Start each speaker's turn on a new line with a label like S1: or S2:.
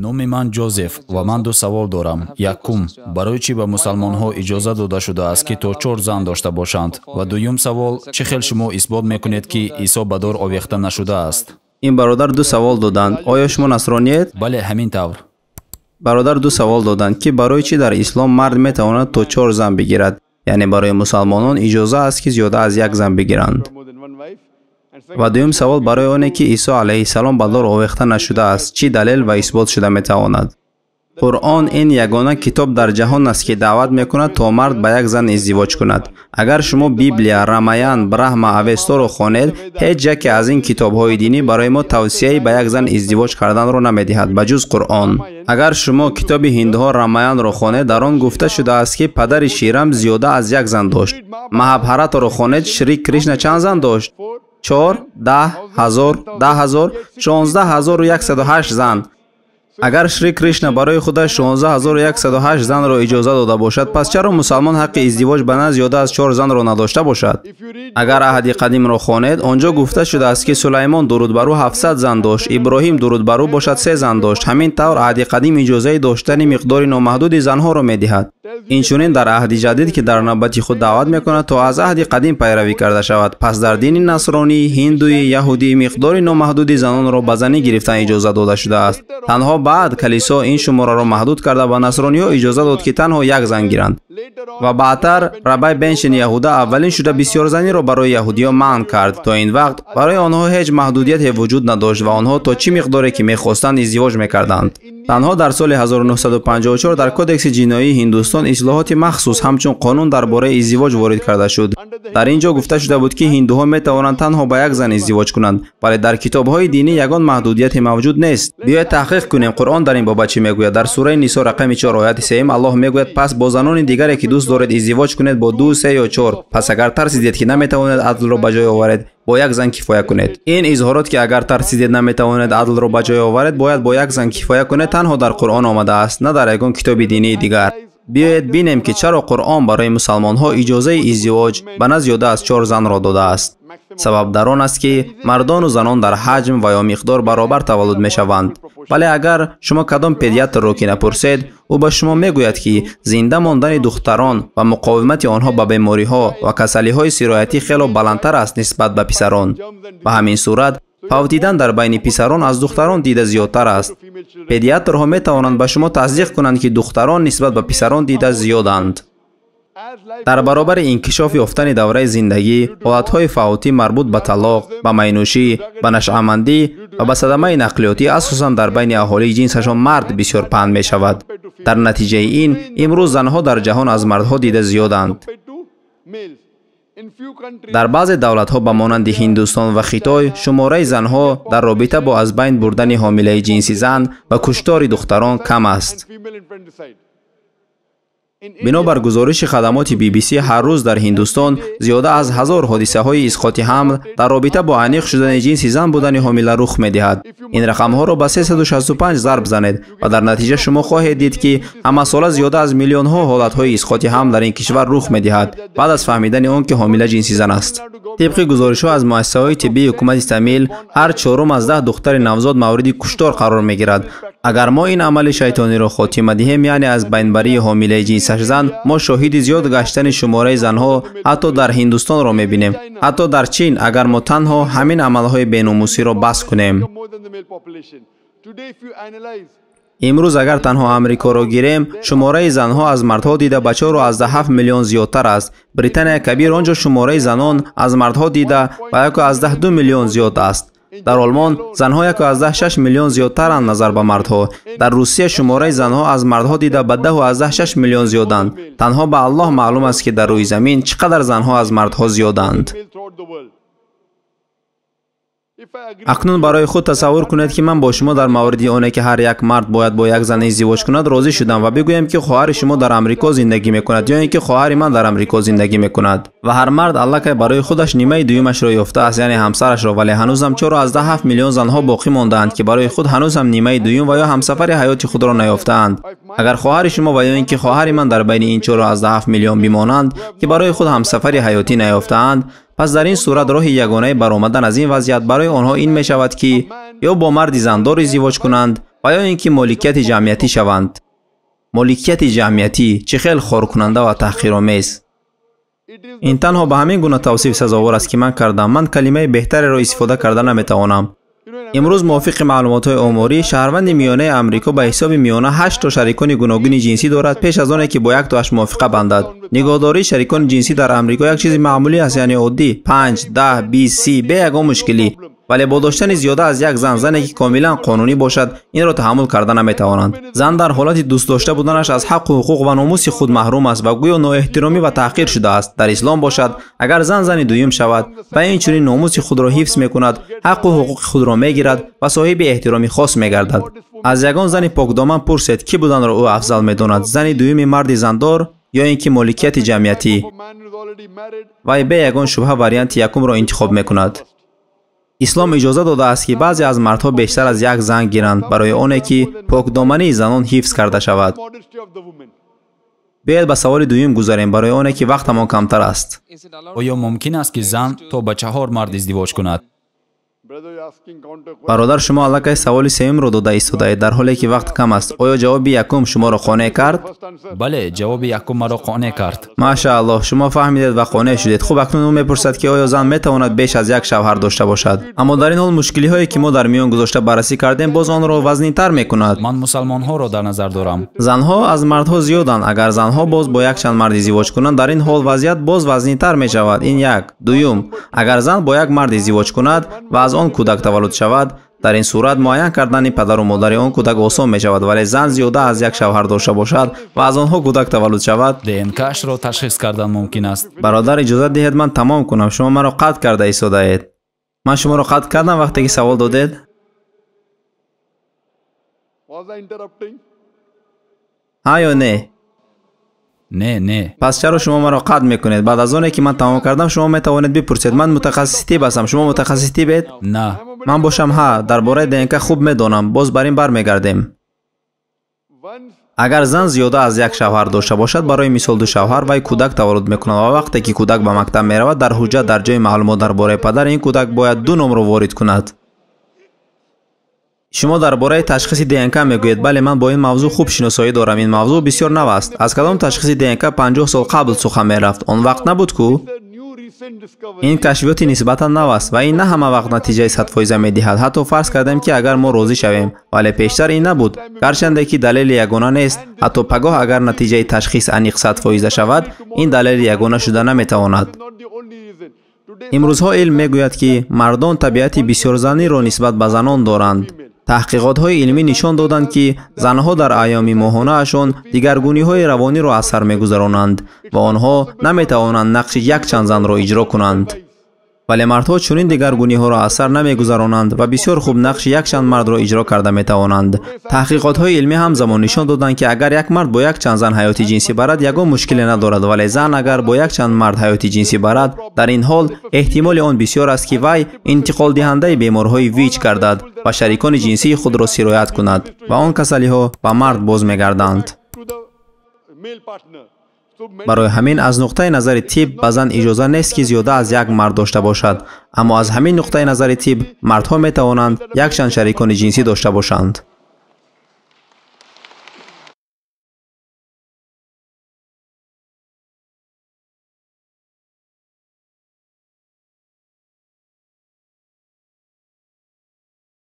S1: Номи ман Ҷозеф ва ман ду савол дорам. Якум, барои чӣ ба мусалмонҳо иҷоза дода шудааст, ки то 4 зан дошта бошанд? Ва дуюм савол, чӣ хел шумо исбот мекунед, ки Исо ба дор овехта нашудааст?
S2: Ин бародар ду савол доданд. Оё шумо насрониед?
S1: Бале, ҳамин тавр.
S2: Бародар ду савол доданд, ки барои чӣ дар ислом мард метавонад то 4 зан бигирад? Яъне барои мусалмонон иҷоза аст, ки зиёда аз 1 зан бигиранд. Ва дуюм савол барои оне, ки Исо алайҳиссалом ба дор овехта нашудааст, чӣ далел ва исбот шуда метавонад? Қуръон ин ягона китоб дар ҷаҳон аст, ки даъват мекунад то мард ба як зан издивоҷ кунад. Агар шумо Библия, Рамаян, Брахма, Авесторо хонед, ҳеҷ яке аз ин китобҳои динӣ барои мо тавсияи ба як зан издивоҷ карданро намедиҳад, ба ҷуз Қуръон. Агар шумо китоби ҳиндуҳо Рамаянро хонед, дар он гуфта шудааст, ки падари Ширам зиёда аз 1 зан дошт. Маҳабҳаратаро хонед, Шри Кришна чанд зан дошт? 4, 10, 1000, 10000, 16108 зан. Агар Шри Кришна барои худаш 16108 занро иҷоза дода бошад, пас чаро мусалмон ҳаққи издивоҷ ба на зиёда аз 4 занро надошта бошад? Агар аҳди қадимро хонед, онҷо гуфта шудааст, ки Сулаймон дуруд бар ӯ 700 зан дошт, Иброҳим дуруд бар ӯ бошад 3 зан дошт. Ҳамин тавр аҳди қадим иҷозаи доштани миқдори номаҳдуди занҳоро медиҳад. Инчунин дар аҳди ҷадид, ки дар навбати худ даъват мекунад то аз аҳди қадим пайравӣ карда шавад, пас дар дини насронӣ, ҳиндуӣ, яҳудӣ миқдори номаҳдуди занонро ба занӣ гирифтан иҷоза дода шудааст. Танҳо баъд калисо ин шумораро маҳдуд карда ба насрониҳо иҷоза дод, ки танҳо 1 зан гиранд. Ва баъдтар Рабай Беншин Яҳуда аввалин шуда бисёрзаниро барои яҳудиё манъ кард. То ин вақт барои онҳо ҳеҷ маҳдудияте вуҷуд надошт ва онҳо то чӣ миқдоре ки мехостанд издивоҷ мекарданд. Танҳо дар соли 1954 дар Кодекси ҷиноии Ҳиндустон ислоҳоти махсус ҳамчун қонун дар бораи издивоҷ ворид карда шуд. Дар ин ҷо гуфта шуда буд, ки ҳиндуҳо метавонанд танҳо ба 1 зан издивоҷ кунанд, вале дар китобҳои динӣ ягон маҳдудияте мавҷуд нест. Биёед таҳқиқ кунем Қуръон дар ин бобат чӣ мегӯяд. Дар сураи Нисо рақами 4 ояти 3 Аллоҳ мегӯяд: пас бо занони дигаре ки дӯст доред издивоҷ кунед бо 2, 3 ё 4. Пас агар тарсидед, ки наметавонед адлро ба ҷой оваред, бо 1 зан кифоя кунед. Ин изҳорот, ки агар тарсидед наметавонед адлро ба ҷой оваред, бояд бо 1 зан кифоя кунед, танҳо дар Қуръон омадааст, на дар ягон китоби динии дигар. Биёед бинем, ки чаро Қуръон барои мусалмонҳо иҷозаи издивоҷ ба на зиёда аз 4 занро додааст. Сабаб дар он аст, ки мардону занон дар ҳаҷм ва ё миқдор баробар таваллуд мешаванд. Вале агар шумо кадом педиатрро ки напурсед, ӯ ба шумо мегӯяд, ки зинда мондани духтарон ва муқовимати онҳо ба бемориҳо ва касалиҳои сироятӣ хело баландтар аст нисбат ба писарон. Ба ҳамин сурат, фавтидан дар байни писарон аз духтарон дида зиёдтар аст. Педиатрҳо метавонанд ба шумо тасдиқ кунанд, ки духтарон нисбат ба писарон дида зиёданд. Дар баробари инкишоф ёфтани давраи зиндагӣ, ҳолатҳои фавтӣ марбут ба талоқ, ба майнӯшӣ, ба нашъамандӣ ва ба садамаи нақлиётӣ асосан дар байни аҳолии ҷинсашон мард бисёр паҳн мешавад. Дар натиҷаи ин, имрӯз занҳо дар ҷаҳон аз мардҳо дида зиёданд. Дар баъзе давлатҳо ба монанди Ҳиндустон ва Хитой шумораи занҳо дар робита бо аз байн бурдани ҳомилаи ҷинси зан ва куштори духтарон кам аст. Бинобар гузориши хадамоти BBC, ҳар рӯз дар Ҳиндустон зиёда аз 1000 ҳодисаҳои исқоти ҳамл дар робита бо аниқ шудани ҷинси зан будани ҳомила рух медиҳад. Ин рақамҳоро ба 365 зарб занед ва дар натиҷа шумо хоҳед дид, ки ҳамасола зиёда аз миллионҳо ҳолатҳои исқоти ҳамл дар ин кишвар рух медиҳад баъд аз фаҳмидани он, ки ҳомила ҷинси зан аст. Тибқи гузоришҳо аз муассисаҳои тиббии ҳукумати Тамил, ҳар 4 аз 10 духтари навзод мавриди куштор қарор мегирад. Агар мо ин амали шайтониро хотима диҳем, яъне аз байнбарии ҳомилаи ҷинсаш зан, мо шоҳиди зиёд гаштани шумораи занҳо ҳатто дар Ҳиндустонро мебинем, ҳатто дар Чин, агар мо танҳо ҳамин амалҳои беномусиро бас кунем. Имрӯз агар танҳо Амрикоро гирем, шумораи занҳо аз мардҳо дида ба 4,7 миллион зиёдтар аст. Британияи Кабир онҷо шумораи занон аз мардҳо дида ба 1,2 миллион зиёд аст. Дар Олмон занҳо 1,6 миллион зиёдтаранд назар ба мардҳо. Дар Русия шумораи занҳо аз мардҳо дида ба 10,6 миллион зиёданд. Танҳо ба Аллоҳ маълум аст, ки дар рӯи замин чӣ қадар занҳо аз мардҳо зиёданд. Акнун барои худ тасаввур кунед, ки ман бо шумо дар мавриди оне, ки ҳар як мард бояд бо як зан издивоҷ кунад, розӣ шудам ва бигӯям, ки хоҳари шумо дар Амрико зиндагӣ мекунад ё ин ки хоҳари ман дар Амрико зиндагӣ мекунад ва ҳар мард аллакай барои худаш нимаи дуюмашро ёфтааст, яъне ҳамсарашро, вале ҳанӯзам 4,7 миллион занҳо боқӣ мондаанд, ки барои худ ҳанӯзам нимаи дуюм ва ё ҳамсафари ҳаёти худро наёфтаанд. Агар хоҳари шумо ва ё ин ки хоҳари ман дар байни ин 4,7 миллион бимонанд, ки барои худ ҳамсафари ҳаётӣ наёфтаанд, пас дар ин сурат роҳи ягонаи баромадан аз ин вазъият барои онҳо ин мешавад, ки ё бо марди зандор издивоҷ кунанд Ва ё ин ки моликияти ҷамъиятӣ шаванд. Моликияти ҷамъиятӣ чӣ хел хоркунанда ва таҳқиромез. Ин танҳо ба ҳамин гуна тавсиф сазовор аст, ки ман кардам. Ман калимаи беҳтареро истифода карда наметавонам. Имрӯз мувофиқи маълумотҳои оморӣ, шаҳрванди миёнаи Амрико ба ҳисоби миёна 8 то шарикони гуногуни ҷинсӣ дорад пеш аз оне ки бо яктоаш мувофиқа бандад. Нигоҳдории шарикони ҷинсӣ дар Амрико як чизи маъмулӣ аст, яъне оддӣ: 5, 10, 20, 30, бе ягон мушкилӣ. Вале бо доштани зиёда аз як зан, зане ки комилан қонунӣ бошад, инро таҳаммул карда наметавонанд. Зан дар ҳолати дӯст дошта буданаш аз ҳаққу ҳуқуқ ва номуси худ маҳрум аст ва гӯё ноэҳтиромӣ ва таҳқир шудааст. Дар ислом бошад, агар зан зани дуюм шавад ва инчунин номуси худро ҳифз мекунад, ҳаққу ҳуқуқи худро мегирад ва соҳиби эҳтироми хос мегардад. Аз ягон зани покдоман пурсед, кӣ буданро ӯ афзал медонад: зани дуюми марди зандор ё ин ки моликияти ҷамъиятӣ? Вай бе ягон шубҳа варианти якумро интихоб мекунад. Ислом иҷоза додааст, ки баъзе аз мардҳо бештар аз як зан гиранд барои оне ки покдомании занон ҳифз карда шавад. Биёед ба саволи дуюм гузарем, барои оне ки вақтамон камтар аст.
S1: Оё мумкин аст, ки зан то ба 4 мард издивоҷ кунад?
S2: Бародар, шумо аллакай саволи сеюмро дода истодаед, дар ҳоле ки вақт кам аст. Оё ҷавоби якум шуморо қонеъ кард?
S1: Бале, ҷавоби якум маро қонеъ кард.
S2: Машааллоҳ, шумо фаҳмидед ва қонеъ шудед. Хуб, акнун ӯ мепурсад, ки оё зан метавонад беш аз як шавҳар дошта бошад. Аммо дар ин ҳол мушкилиҳое ки мо дар миён гузошта баррасӣ кардем, боз онро вазнинтар мекунад.
S1: Ман мусалмонҳоро дар назар дорам.
S2: Занҳо аз мардҳо зиёданд. Агар занҳо боз бо якчанд мард издивоҷ кунанд, дар ин ҳол вазъият боз вазнинтар мешавад. Ин як. Дуюм, агар зан бо як мард издивоҷ кунад ва аз он кӯдак таваллуд шавад, дар ин сурат муайян кардани падару модари он кӯдак осон мешавад. Вале зан зиёда аз як шавҳар дошта бошад ва аз онҳо кӯдак таваллуд шавад,
S1: ДНК-ашро ташхис кардан мумкин аст.
S2: Бародар, иҷозат диҳед ман тамом кунам. Шумо маро қатъ карда истодаед. Ман шуморо қатъ кардам вақте ки савол додед? Ҳа ё не?
S1: Не, не.
S2: Пас чаро шумо маро қатъ мекунед? Баъд аз оне ки ман тамом кардам, шумо метавонед бипурсед. Ман мутахассиси тиб ҳастам. Шумо мутахассиси тибед?
S1: На.
S2: Ман бошам ҳа, дар бораи ДНК хуб медонам. Боз бар ин бармегардем. Агар зан зиёда аз як шавҳар дошта бошад, барои мисол 2 шавҳар, вай кӯдак таваллуд мекунад ва вақте ки кӯдак ба мактаб меравад, дар ҳуҷҷат дар ҷои маълумот дар бораи падар ин кӯдак бояд 2 номро ворид кунад. Шумо дар бораи ташхиси ДНК мегӯед. Бале, ман бо ин мавзӯъ хуб шиносоӣ дорам. Ин мавзӯъ бисёр нав аст. Аз кадом ташхиси ДНК 50 сол қабл сухан мерафт? Он вақт набуд ку? Ин кашфиёти нисбатан нав аст ва ин на ҳама вақт натиҷаи 100% медиҳад. Ҳатто фарз кардем, ки агар мо розӣ шавем, вале пештар ин набуд. Гарчанде ки далели ягона нест, ҳатто пагоҳ агар натиҷаи ташхис аниқ 100% шавад, ин далели ягона шуда наметавонад. Имрӯзҳо илм мегӯяд, ки мардон табиати бисёрзаниро нисбат ба занон доранд. Таҳқиқотҳои илмӣ нишон доданд, ки занҳо дар айёми моҳонаашон дигаргуниҳои равониро аз сар мегузаронанд ва онҳо наметавонанд нақши якчанд занро иҷро кунанд. Вале мардҳо чунин дигаргуниҳоро аз сар намегузаронанд ва бисёр хуб нақши якчанд мардро иҷро карда метавонанд. Таҳқиқотҳои илмӣ ҳамзамон нишон доданд, ки агар як мард бо якчанд зан ҳаёти ҷинсӣ барад, ягон мушкиле надорад, вале зан агар бо якчанд мард ҳаёти ҷинсӣ барад, дар ин ҳол эҳтимоли он бисёр аст, ки вай интиқолдиҳандаи беморҳои ВИЧ гардад ва шарикони ҷинсии худро сироят кунад ва он касалиҳо ба мард боз мегарданд. Барои ҳамин аз нуқтаи назари тиб ба зан иҷоза нест, ки зиёда аз як мард дошта бошад. Аммо аз ҳамин нуқтаи назари тиб мардҳо метавонанд якчанд шарикони ҷинсӣ дошта бошанд.